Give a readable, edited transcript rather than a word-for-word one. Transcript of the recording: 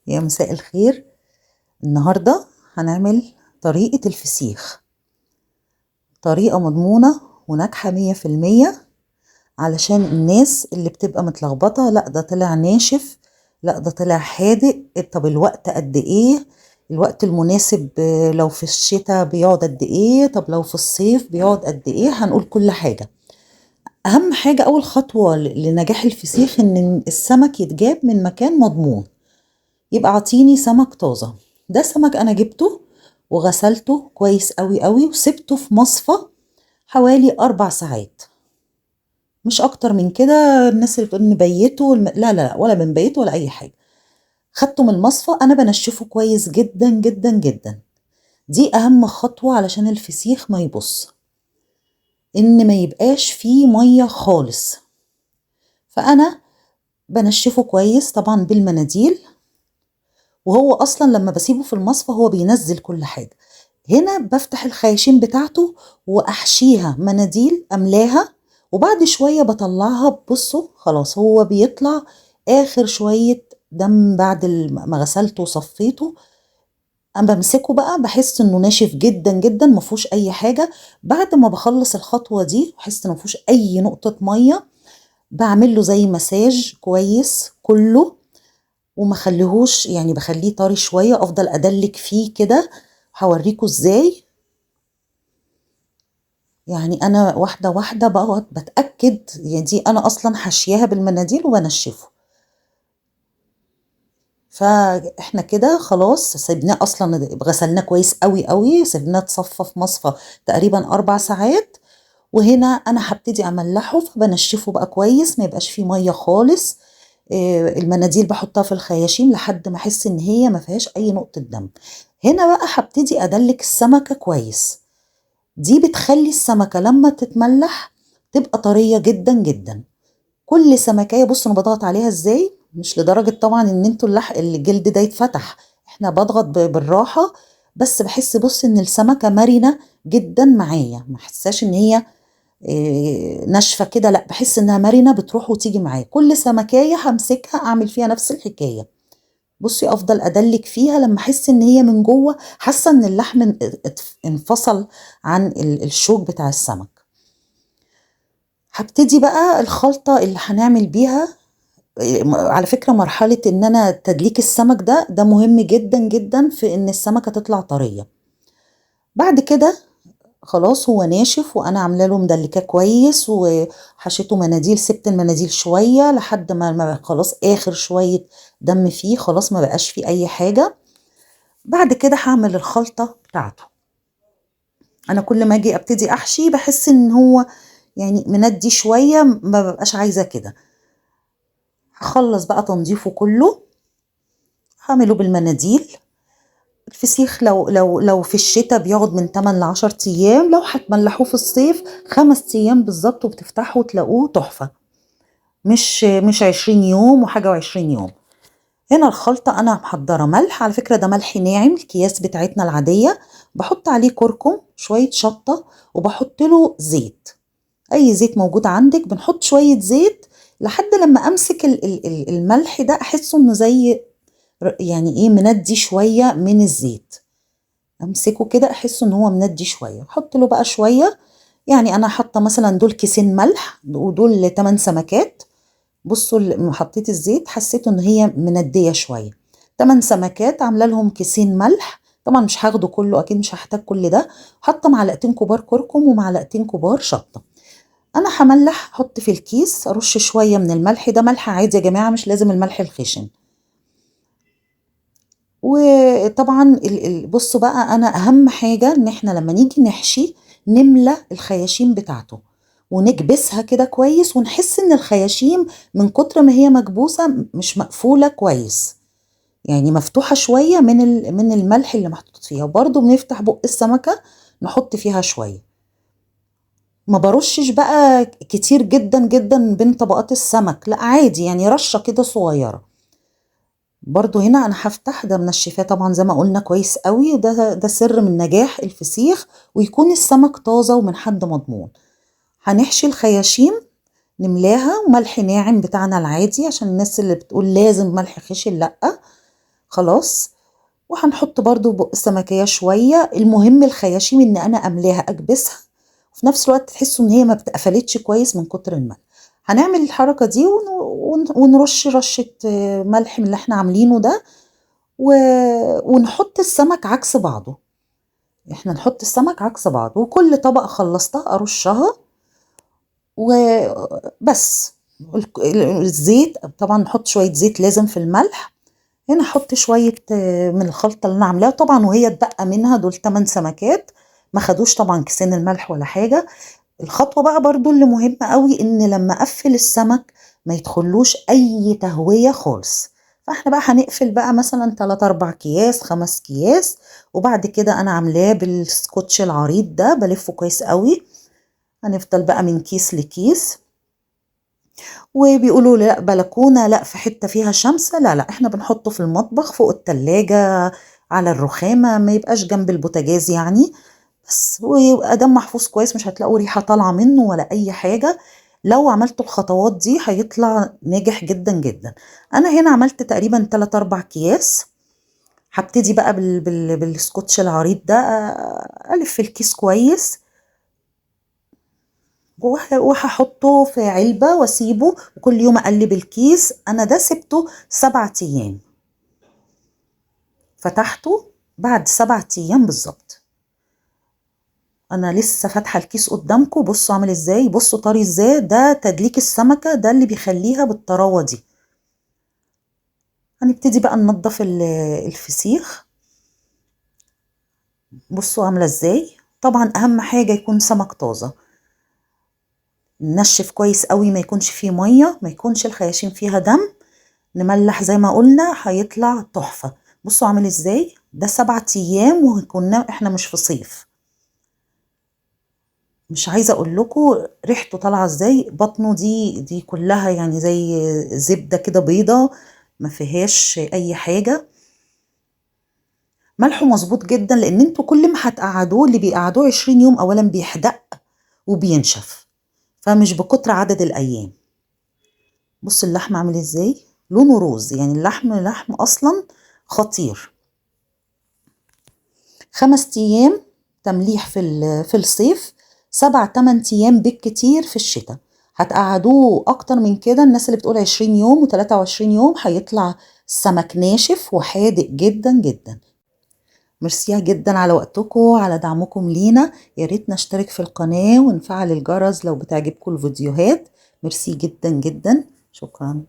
يا مساء الخير. النهاردة هنعمل طريقة الفسيخ، طريقة مضمونة وناجحة 100%، علشان الناس اللي بتبقى متلخبطة، لا ده طلع ناشف، لا ده طلع حادق، طب الوقت قد ايه، الوقت المناسب لو في الشتاء بيقعد قد ايه، طب لو في الصيف بيقعد قد ايه. هنقول كل حاجة. اهم حاجة، اول خطوة لنجاح الفسيخ ان السمك يتجاب من مكان مضمون، يبقى عطيني سمك طازة. ده سمك انا جبته وغسلته كويس قوي قوي وسبته في مصفى حوالي 4 ساعات، مش اكتر من كده. الناس اللي بتقول نبيته، لا لا لا، ولا بنبيته ولا اي حاجة. خدته من المصفى، انا بنشفه كويس جدا جدا جدا. دي اهم خطوة علشان الفسيخ ما يبص، ان ما يبقاش فيه مية خالص. فانا بنشفه كويس طبعا بالمناديل، وهو اصلا لما بسيبه في المصفى هو بينزل كل حاجة. هنا بفتح الخياشيم بتاعته واحشيها مناديل، املاها، وبعد شوية بطلعها. بصوا خلاص هو بيطلع اخر شوية دم بعد ما غسلته وصفيته. انا بمسكه بقى بحس انه ناشف جدا جدا، ما فيهوش اي حاجة. بعد ما بخلص الخطوة دي بحس انه ما فيهوش اي نقطة مية، بعمل له زي مساج كويس كله، وما خليهوش، يعني بخليه طري شوية، افضل ادلك فيه كده. هوريكم ازاي. يعني انا واحدة واحدة بقعد بتاكد، يعني دي انا اصلا حشياها بالمناديل وبنشفه. فاحنا كده خلاص سيبناه، اصلا غسلناه كويس قوي قوي، سيبناه اتصفى في مصفى تقريبا 4 ساعات. وهنا انا هبتدي املحه، فبنشفه بقى كويس ما يبقاش فيه مية خالص. المناديل بحطها في الخياشيم لحد ما احس ان هي ما فيهاش اي نقطة دم. هنا بقى هبتدي ادلك السمكة كويس. دي بتخلي السمكة لما تتملح تبقى طرية جدا جدا. كل سمكايه بصوا انا بضغط عليها ازاي، مش لدرجة طبعا ان انتوا الجلد ده يتفتح، احنا بضغط بالراحة، بس بحس بص ان السمكة مرنه جدا معايا، ما احساش ان هي ناشفة كده، لا بحس انها مرنه بتروح وتيجي معايا. كل سمكايه همسكها اعمل فيها نفس الحكاية. بصي افضل ادلك فيها لما احس ان هي من جوه حاسه ان اللحم انفصل عن الشوك بتاع السمك. هبتدي بقى الخلطة اللي هنعمل بيها. على فكرة مرحلة ان انا تدليك السمك ده مهم جدا جدا في ان السمكة تطلع طرية. بعد كده خلاص هو ناشف وانا عامله له مدلكاه كويس وحشيته مناديل، سبت المناديل شوية لحد ما خلاص اخر شوية دم فيه، خلاص ما بقاش فيه اي حاجة. بعد كده هعمل الخلطة بتاعته. انا كل ما اجي ابتدي احشي بحس ان هو يعني مندي شوية، ما ببقاش عايزه كده. هخلص بقى تنظيفه كله، هعمله بالمناديل. الفسيخ لو لو لو في الشتاء بيقعد من 8 ل 10 ايام، لو هتملحوه في الصيف 5 ايام بالظبط وبتفتحوه وتلاقوه تحفة، مش 20 يوم وحاجه و20 يوم. هنا الخلطة انا محضرة ملح، على فكرة ده ملح ناعم، الكياس بتاعتنا العادية، بحط عليه كركم، شوية شطه، وبحط له زيت، اي زيت موجود عندك. بنحط شوية زيت لحد لما امسك الملح ده احسه انه زي يعني ايه مندي شوية من الزيت، امسكه كده احسه ان هو مندي شوية. احط له بقى شوية، يعني انا حاطه مثلا دول كيسين ملح ودول 8 سمكات. بصوا لما حطيت الزيت حسيت ان هي منديه شوية. 8 سمكات عامله لهم كيسين ملح، طبعا مش هاخده كله، اكيد مش هحتاج كل ده. حاطه معلقتين كبار كركم ومعلقتين كبار شطه. انا هملح، احط في الكيس، ارش شوية من الملح ده، ملح عادي يا جماعة، مش لازم الملح الخشن. وطبعا بصوا بقى، انا اهم حاجة ان احنا لما نيجي نحشي نملى الخياشيم بتاعته ونكبسها كده كويس، ونحس ان الخياشيم من كتر ما هي مكبوسه مش مقفولة كويس، يعني مفتوحة شوية من الملح اللي محطوط فيها. وبرده بنفتح بق السمكة نحط فيها شوية، ما برشش بقى كتير جدا جدا بين طبقات السمك، لا عادي يعني رشه كده صغيرة. برضو هنا انا هفتح ده منشفاه طبعا زي ما قلنا كويس قوي، ده سر من نجاح الفسيخ، ويكون السمك طازة ومن حد مضمون. هنحشي الخياشيم نملاها، وملح ناعم بتاعنا العادي عشان الناس اللي بتقول لازم ملح خشن، لا. خلاص. وهنحط برضو بق السمكية شوية. المهم الخياشيم ان انا املاها اكبسها، وفي نفس الوقت تحسوا ان هي ما بتقفلتش كويس من كتر الملح. هنعمل الحركة دي ونرش رشة ملح من اللي احنا عاملينه ده، ونحط السمك عكس بعضه. احنا نحط السمك عكس بعضه، وكل طبقة خلصتها ارشها وبس. الزيت طبعا نحط شوية زيت لازم في الملح. هنا احط شوية من الخلطة اللي انا عاملاها طبعا، وهي اتبقى منها دول 8 سمكات ما خدوش طبعا كيسين الملح ولا حاجة. الخطوة بقى برضو اللي مهمة قوي، ان لما اقفل السمك ما يدخلوش اي تهوية خالص. فاحنا بقى هنقفل بقى مثلا 3 4 اكياس 5 اكياس، وبعد كده انا عاملاه بالسكوتش العريض ده بلفه كويس قوي. هنفضل بقى من كيس لكيس. وبيقولوا لا بلكونة، لا في حتة فيها شمس، لا لا احنا بنحطه في المطبخ فوق التلاجة على الرخامة، ما يبقاش جنب البوتاجاز يعني بس، ويبقى ده محفوظ كويس، مش هتلاقوا ريحة طالعة منه ولا أي حاجة. لو عملتوا الخطوات دي هيطلع ناجح جدا جدا. أنا هنا عملت تقريبا 3 4 أكياس. هبتدي بقى بالسكوتش العريض ده ألف الكيس كويس، وهحطه في علبة واسيبه، وكل يوم اقلب الكيس. انا ده سبته 7 ايام، فتحته بعد 7 ايام بالظبط. انا لسه فاتحة الكيس قدامكم، بصوا عامل ازاي، بصوا طري ازاي. ده تدليك السمكة، ده اللي بيخليها بالطراوه دي. هنبتدي بقى ننضف الفسيخ. بصوا عامله ازاي. طبعا اهم حاجة يكون سمك طازة، ننشف كويس قوي، ما يكونش فيه مية، ما يكونش الخياشيم فيها دم. نملح زي ما قلنا، هيطلع تحفة. بصوا عامل ازاي. ده 7 ايام وكنا احنا مش في صيف. مش عايزه اقول لكم ريحته طالعه ازاي. بطنه دي كلها يعني زي زبدة كده بيضة، ما فيهاش اي حاجة. ملحة مظبوط جدا، لان انتوا كل ما هتقعدوه، اللي بيقعدوه 20 يوم اولا بيحدق وبينشف، فمش بكتر عدد الايام. بص اللحم عامل ازاي، لونه روز، يعني اللحم لحم اصلا خطير. 5 ايام تمليح في الصيف، 7 8 ايام بالكتير في الشتاء. هتقعدوه اكتر من كده، الناس اللي بتقول 20 يوم و23 يوم هيطلع السمك ناشف وحادق جدا جدا. ميرسي جدا على وقتكم، على دعمكم لينا. يا ريت نشترك في القناة ونفعل الجرس لو بتعجبكم الفيديوهات. ميرسي جدا جدا، شكرا.